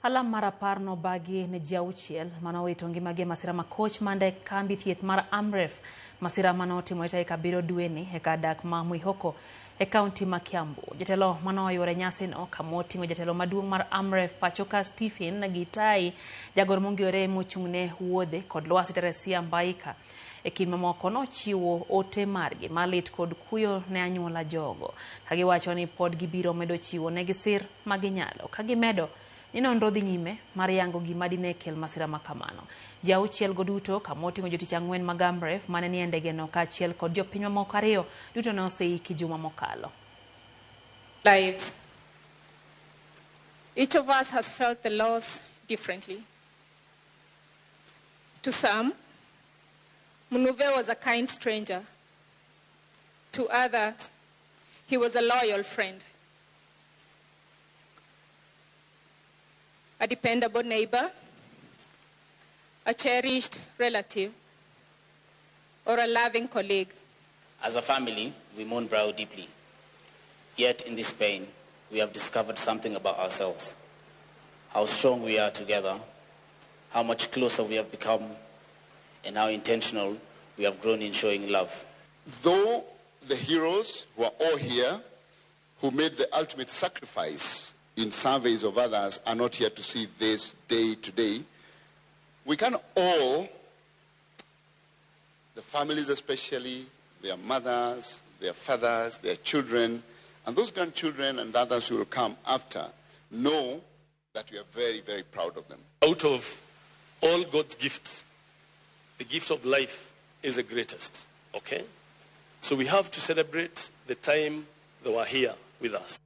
Alam mar 10 nobagi ne ji 6 manowito ngimagi e masira makoch mande kambi thieth mar Amref. Masira manotimore tarik 7 dweni e kar dak ma Mwihoko e kaunti ma Kiambu. Jatelo manoyuore nyasino kamoting'o jatelo maduong' mar Amref pachoka Stephen Gitai, jagoro mong'ere mochung'ne wuodhe kod Lwasi Teresia Mbaika. E kind mamoko nochiwo ote margi malit kod kuyo ne anyuola jogo, kagiwacho ni pod gibiro medo chiwo negi sir maginyalo, kagimedo ni nonro dhi nyime mar yango gima dine kel masira makamano. Ji 6 go duto kamoting'o jotich 4 mag Amref mane nie ndege no kaachiel kod jopiny mamoko 2 duto ne oseiki juma mokalo. Lives. Each of us has felt the loss differently. To some, Munuve was a kind stranger. To others, he was a loyal friend, a dependable neighbor, a cherished relative, or a loving colleague. As a family, we mourn Brayo deeply. Yet in this pain, we have discovered something about ourselves. How strong we are together, how much closer we have become, and how intentional we have grown in showing love. Though the heroes who are all here, who made the ultimate sacrifice in surveys of others, are not here to see this day today, we can all, the families especially, their mothers, their fathers, their children, and those grandchildren and others who will come after, know that we are very, very proud of them. Out of all God's gifts, the gift of life is the greatest, okay? So we have to celebrate the time they were here with us.